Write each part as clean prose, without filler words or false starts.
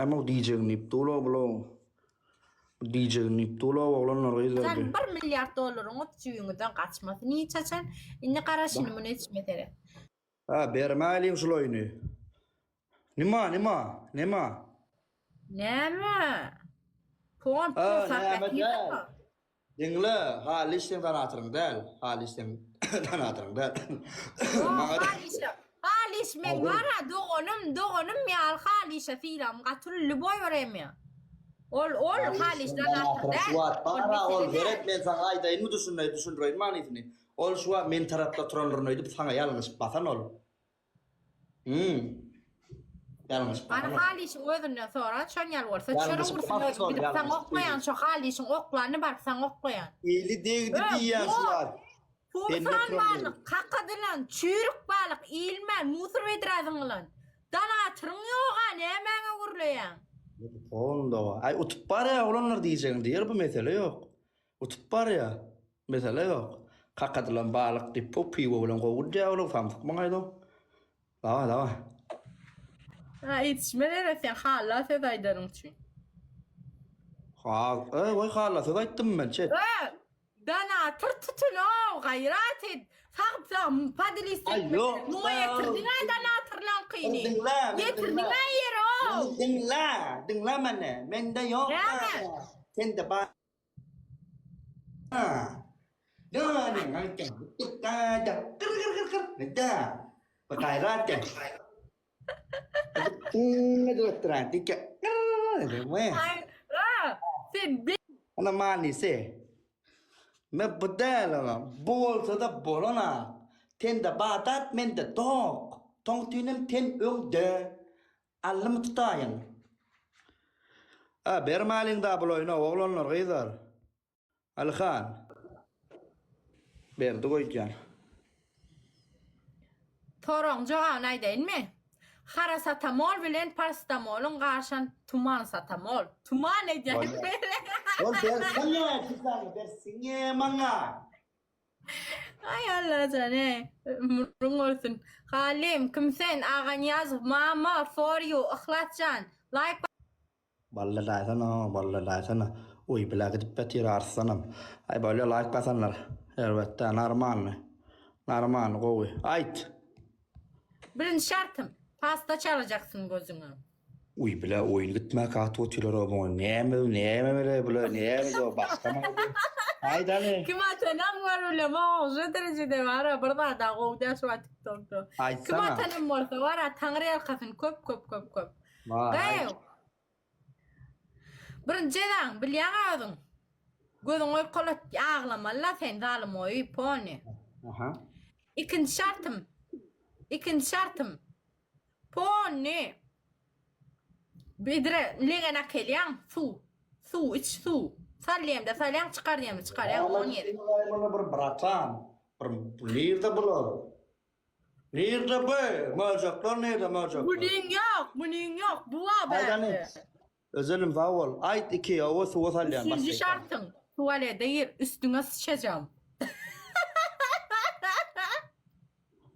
Näme diýjegini diýip dur-ow bulaň. Diýjegini diýip dur-ow oglanlar gyzlar Sen bi. bir milliard dollaryň jübüňizden gaçmasyn hiç haçan. Indi garaş indi muny etmesere. Ha bermäýliň şul oýny. Nima nima nima. Näme? Pon Ha pul näme sakla däl. Diňle, Halyş seň donatyryň däl. Halyş seň donatyryň däl. Ýok, Maňa Halyşa. Halyş meň Adyl. bar-a doganym, doganym ýaly Halyşa sylagym gaty uly lýuboý bir emýa. Ol, ol Halyş Halyş seň donatyr donatyryň şu däl. wagt Ol bar-a ol mesele däl. seret men saňa aýdaýynmy düşüneý düşündireýin manysyny. Ol şu wagt men tarapda turanlyryn öýdüp saňa ýalňyşyp basan ol. Hum. Ýalňyşyp Hany basan ol. Halyşyň özünden sora, şon ýaly bolsa çörek Ýalňyşyp ursun bas özüm ol gidip saňa ýalňyşyp oklaýan diýdi. şo Halyşyň oklanyny baryp saňa oklaýan. Eli degdi Ö, diýýän şu bor. wagt. Sende Porsan turan balyk, kakadylan, çüýrük balyk, iýilmän, musor bedrä zyňylan. Danatyryň ýog-a, nämäňe gürleýäň? Onda, aý utup barýa oglanlar diýjegiň diýer bu mesele ýok. Utup barýa. Mesele ýok. Kakadylan balyk diýip bu piwo bilen gowy gidýär olar samsyk maňaýda. Dawa dawa. Ha ýetişmez ere sen halla söz aýdanyň üçin. Ha, e, goý halla söz aýtdym men çet. E, Danatyr tutunow gaýrat et. Sagyp sag podelis Aý etme. ýok. Muňa ýetirdiň-ä danatyrlaňkyny. Diňle, Ýetirdiň-ä ýere-ow. Diňle, diňle meni. Mende ýok. Näme? Sende bar. Gaýrat et. Aý, a, sen be Ana manysy. Me bu däl oňa. Bu bolsa-da bolan-a. Sende badat, mende dok. Toň üçinem sen öňde. Alnymy tutaýyn. A, bermäliň-dä bul oýny, oglanlar, gyzlar. Alyhan. Berdi goýdýan. Soragyň jogabyny aýdaýynmy? Harasatamol bilen parasitamolyň garyşan tumansatamol. Tuman edýän. Ol bersene, kızlar, bersene maňa. Aý Allajan ey. Ömrüň bolsun. Halim kim sen Aganyýazow mama for you Yhlasjan like Ballalaýsana, ballalaýsana. Uý, bile gidip ýatyr arslanam. Aý bolýa laýk basanlar. Erbetdä, narmanny. Narmanny, gowy. Aýt! Birinji şartym, pasta çalajaksyň gözüňe. Uý bile oýun gitmäkä atyp otylar o muňa näme näme bile bile näme do başga Aýt hany. Kim atanam gör bilemok şu derejede bara bir zada gowy däl şu wagt tiktokda. Kim Aýtsana. atanam bolsa bara taňry ýalkasyn köp köp köp köp. Bar aýt. Gyw. Birinji jezaň bilýäň özüň. Gözüň oýkalat aglamaly-la sen zalym oýy pony. Aha. Ikinji şartym. Ikinji şartym. Pony. Bedre legen akelýaň suw. Suw iç suw. Sal diýemde salýaň çykar diýemde çykarýaň on gezek. Bir bratan. Bir nirde bular? Nirde bu? Möjekler nirde möjekler? Munyň ýok, munyň ýok. Bu wa bärde. Özelim sag bol. Aýt iki owa suwa salýan. Üçünji şartyň tualete gir üstüňe syçajam.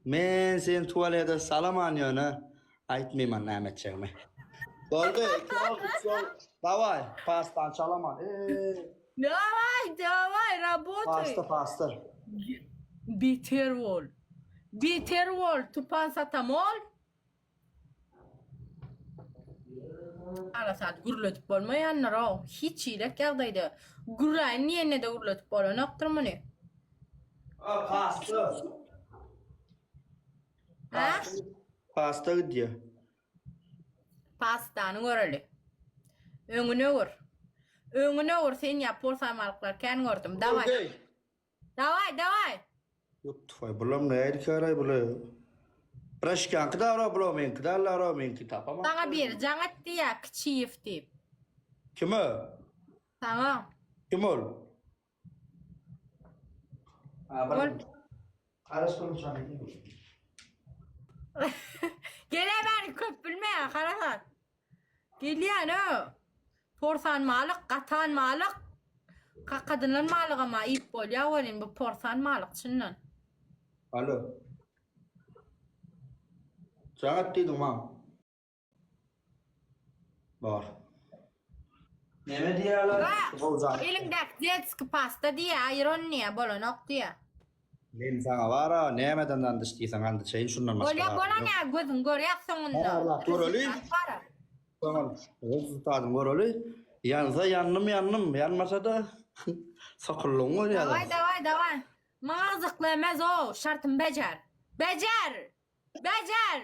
Men seni tualete salaman ýöne aýtmyman näme etjegimi. Boldy, iki ol, üç ol. Daway, pastany çalaman. Eee. Daway, daway, rabotaý. Pasta, pasta. Beter bol. Beter bol, tupan satamol. Arasat gürledip bolmaýandyr-ow. Hiç hilik ýagdaýda. Gürläýin diýende-de gürledip bolanokdyr muny. A, pasta. Hä? Pasta gidýär. Pastany göreli. Öňüne öwür. Öňüne öwür, sen ýa porsamalyklar kän gördüm. Daway. Daway, daway. Ýok tufay bulam nähili käraý bula. Braşkanky dara bula meňki dara meňki tapamam. Saňa biri jaň etdi ýa Kiçiýew diýip. Kime? Saňa. Kim ol? Ol. Gele bäri köp bilmeýän harasat. Gelýän-ö. Porsan balyk, gatan balyk, kakadylan balygam-a iýip bolýar welin, bu porsan balyk çyndan. Alo. Jaň et diýdiň maňa. Bor. Neme diýýärler? Ba, eliňdäki detski pasta diýýär, aýyr ony diýýär, bolanok diýýär. Men saňa bar-a, nämeden andyç diýseň andyçaýyn, şundan başga Bolýa, zadym bolan ýok. ýa, gözüň görýär soňunda. Barlap göreli. Rezultat bar-a. Soňam rezultatyny göreli. Ýansa ýandym ýandym, ýanmasa-da sokullygyň görýärler. Daway, daway, daway. Maňa gyzykly emes-ow, şartymy bejer. Bejer! Bejer!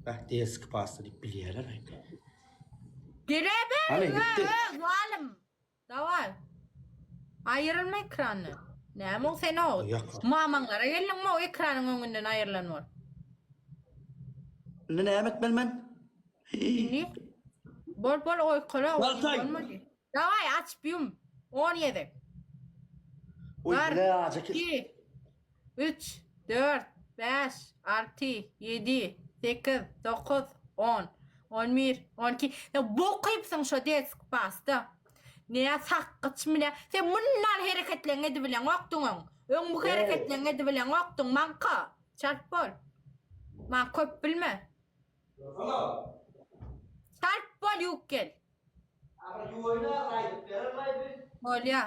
Beh, deski pasta diýip bilýärler aý. Geleber, Hany, ö, gitdi. ö, zalym. Daway. Aýrylma ekrandan. Näme ol sen o? Ýok. Mamaňlara geldiňmi o ekranyň öňünden aýrylan bol. Indi näme etmeli men? Indi bol bol oýkala. Baltaý. Bolmady. Daway açyp ýum. 10 gezek. Oý, Bir, bile aja kes. 2 3 4 5 6 7 8 9 10 11 12 Sen bokypsyň şo desk pasta. Ne sakgyçmy ne? Sen mundan hereketleň edibileňokdyň öň. Öň bu hereketleň edibileňokdyň maňka. Çalt bol. Maň köp bilme. Çalt bol ýuwup gel. Agyr ýuwaýna gaýdyp berer bi. Bolýa.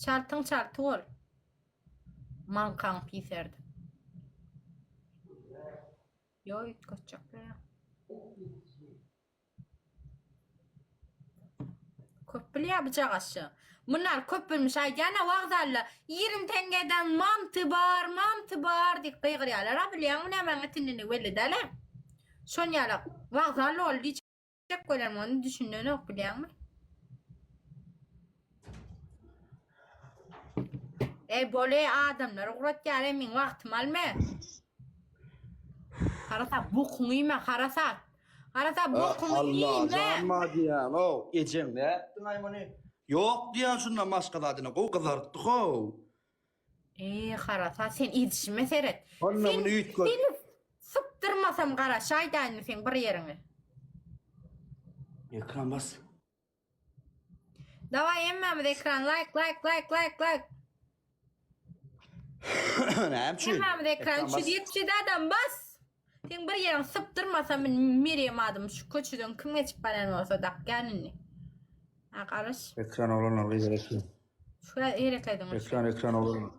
Çaltyň çalty bol. Maňkaň piserdi. Ýo üýtgetjek bolýa. Köp bilýär bu jagaşy. Munlar köp bilmiş aýdýana wagzalda 20 teňňeden manty bar, manty bar diýip gygyrýarlar. A bilýäňmi nämäň etinini belli däl-ä. Şon ýalak wagzal boldy diýjek bolýan ony düşünenok bilýäňmi? Ey bol ey adamlar ugratýar ey meň wagtymy alma. Harasat bokuňy iýme harasat. Harasat bokuňy Allah iýme. janma diýýän ow ejeň nätdiň aý muny. Ýok diýýän şundan başga zadyna gowy gyzartdy how. Eý harasat sen idişime seret. Onda Sen muny üýtget. seni sypdyrmasam garaşaýda indi seň bir ýeriňi. Ekran bas. Daway hemmämiz ekran like like like like like. Näme üçin? Hemmämiz ekran 377 adam bas. Sen bir ýeriň sypdyrmasa men Meryem adym şu köçeden kim geçip barýan bolsa dakýan indi. Ha garaş. Ekran oglanlar gyzar ekran. Şu hereket ediň. Ekran ekran oglanlar.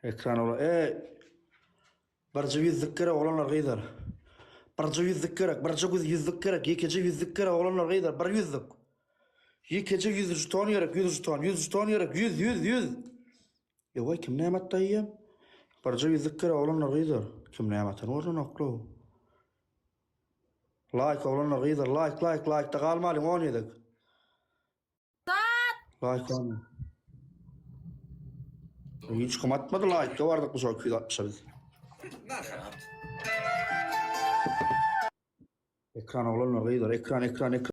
Ekran oglan. Ey Birje ýüzlük gerek oglanlar gyzlar. Birje ýüzlük gerek, birje göz ýüzlük gerek, ýekeje ýüzlük gerek oglanlar gyzlar, bir ýüzlük. Ýekeje ýüz žeton gerek, ýüz žeton, ýüz žeton gerek, ýüz, ýüz, ýüz. Ýowaý kim näme atdy aýýam? Birje ýüzlük gerek oglanlar gyzlar. Kim näme atan görnenoklow. Laýk oglanlar gyzlar, laýk, laýk, laýkda galmalyň on gezek. Sat! Laýk alma. Hiç kim atmady laýkda bardyk bu şo 260-a biz. Ekran oglanlar gyzlar ekran ekran ekran.